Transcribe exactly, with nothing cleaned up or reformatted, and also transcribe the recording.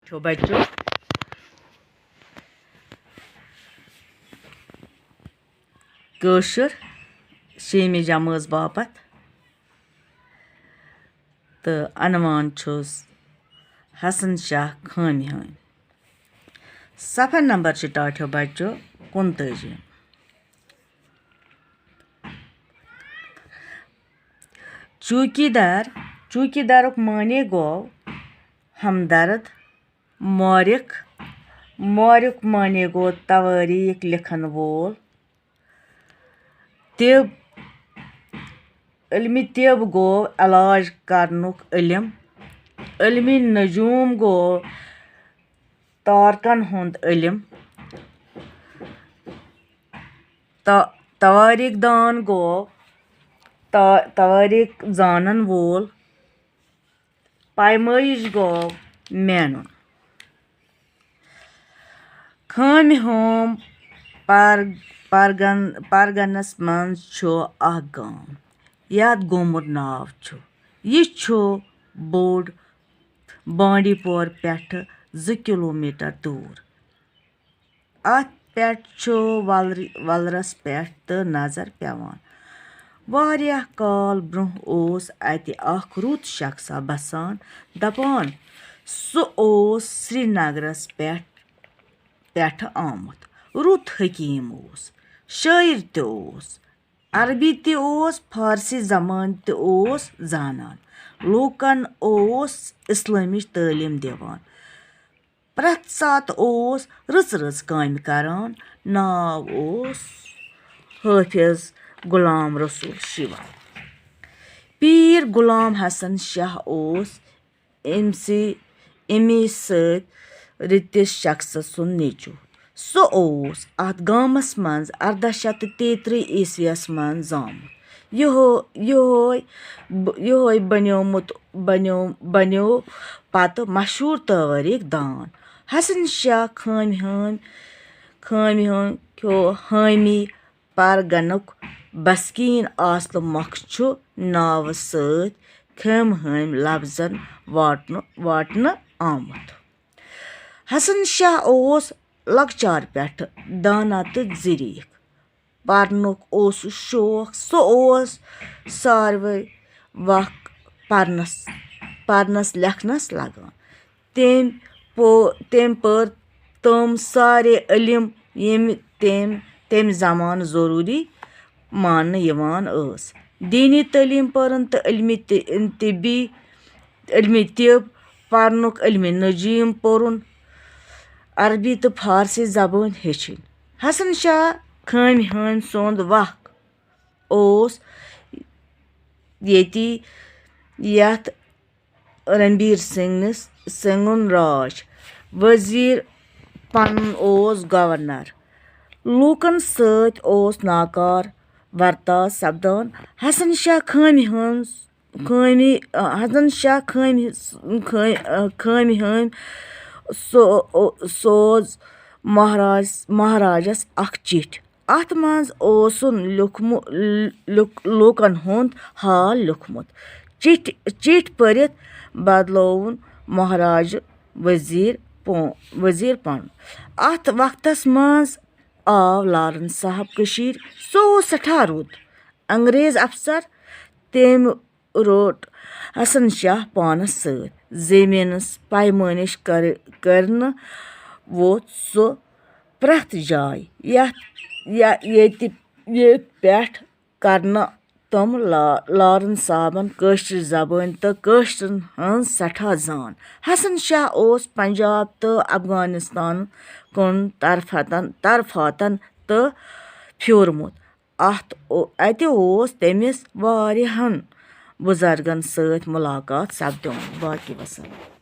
چھو بچو، کٲشُر شیمہِ جمٲژ باپتھ تہٕ عنوان چھُس حسن شاہ خٲمہِ ہٕنٛدۍ۔ صفحہ نمبر چھُ ٹاٹھیو بچو کُنتٲجی۔ چوکیدار، چوکیدارُک معنی گوٚو ہمدرد، مورخ، مورخ معنی گوٚو توٲریٖخ لیکھن وول، طب، علمِ طب گوٚو علاج کرنُک علم، علمِ نجوم گوٚو تارکن ہُنٛد علم، تا-، توٲریٖخ دان گوٚو تا-، توٲریٖخ زانن وول، پیمٲیش گوٚو مینُن۔ خٲمہِ ہُم پر-، پرگن-، پرگنس منٛز چھُ اکھ گام، یتھ گومُت ناو چھُ۔ یہِ چھُ بوٚڑ بانڈی پور پٮ۪ٹھٕ زٕ کلوٗمیٹر دوٗر۔ اتھ پٮ۪ٹھ چھُ ولرِ-، ولرس پٮ۪ٹھ تہٕ نظر پٮ۪وان۔ واریاہ کال برٛونٛہہ اوس اتہِ اکھ رُت شخصا بسان۔ دپان، سُہ اوس سرینگرس پٮ۪ٹھ، پٮ۪ٹھٕ آمُت۔ رُت حکیٖم اوس، شٲعر تہِ اوس، عربی تہِ اوس، فارسی زبان تہِ اوس زانان۔ لوٗکن اوس اسلٲمِچ تعلیٖم دِوان۔ پرٛٮ۪تھ ساتہٕ اوس رٕژ رٕژ کامہِ کران۔ ناو اوس حٲفظ غلام رسول شیوا۔ پیٖر غلام حسن شاہ اوس أمۍ سٕے، أمی سۭتۍ رٕتِس شخصہٕ سُنٛد نیٚچوٗ۔ سُہ اوس اَتھ گامَس منٛز اَرداہ شیٚتھ تہٕ تیٚیہِ ترٕٛہ عیسویَس منٛز زامُت۔ یِہو-، یِہوے ب-، یِہوے بنیومُت، بنیو-، بنیو پتہٕ مشہوٗر توٲریٖخ دان۔ حسن شاہ خٲمہِ ہٕنٛدۍ، خٲمہِ ہٕنٛدۍ کھیو حٲمی پرگنُک بسکیٖن آسنہٕ مۄکھٕ چھُ ناوٕ سۭتۍ خٲمہِ ہٕنٛدۍ لفظن واٹنہٕ، واٹنہٕ آمُت۔ حسن شاہ اوس لۄکچار پٮ۪ٹھٕ دانا تہٕ ذٔریٖف۔ پرنُک اوسُس شوق۔ سُہ اوس ساروٕے وق پرنس، پرنس لیکھنس لگان۔ تٔمۍ پو-، تٔمۍ پٔر تِم سارے علم، یِم تٔمۍ، تَمہِ زمانہٕ ضروٗری ماننہٕ یِوان ٲس۔ دینی تعلیٖم پٔرٕن تہٕ علمِ ط-، طبی، علمِ طب پرنُک علمِ نجیٖم پوٚرُن، عربی تہٕ فارسی زبٲنۍ ہیٚچھِنۍ۔ حسن شاہ خٲمہِ ہٕنٛدۍ سُنٛد وق اوس ییٚتی، یَتھ رنبیر سنگھ نِس، سنگُن راج وزیر پنُن اوس گورنر۔ لوٗکن سۭتۍ اوس ناکار ورتاو سپدان۔ حسن شاہ خٲمہِ ہٕنٛز، خٲمی، حسن شاہ خٲمہِ، خٲ-، خٲمہِ ہٕنٛدۍ سو-، سوز مہراز، مہراجس اکھ چِٹھۍ۔ اَتھ منٛز اوسُن لیوٗکھمُ-، لیوٗکھ-، لوٗکن ہُنٛد حال لیوٗکھمُت۔ چِٹھۍ، چِٹھۍ پٔرِتھ بدلووُن مہراجہِ وزیر پو-، وزیر پن۔ اَتھ وقتس منٛز آو لارن صاحب کٔشیٖرِ۔ سُہ اوس سٮ۪ٹھاہ رُت انگریز افسر۔ تٔمۍ روٚٹ حسن شاہ پانس سۭتۍ۔ زٔمیٖنس پیمٲنِش کر-، کرنہٕ ووت سُہ پرٛٮ۪تھ جایہِ، یتھ، یا-، ییٚتہِ، ییٚتہِ پٮ۪ٹھ کرنہٕ تِم لا-، لارن صٲبن کٲشرِ زبٲنۍ تہٕ کٲشرٮ۪ن ہٕنٛز سٮ۪ٹھاہ زان۔ حسن شاہ اوس پنجاب تہٕ افغانستان کُن طرفتن، طرفاتن تہٕ پھیوٗرمُت۔ اَتھ او-، اَتہِ اوس تٔمِس واریاہن بُزرگن سۭتۍ مُلاقات سپدیومُت۔ باقی وسلام۔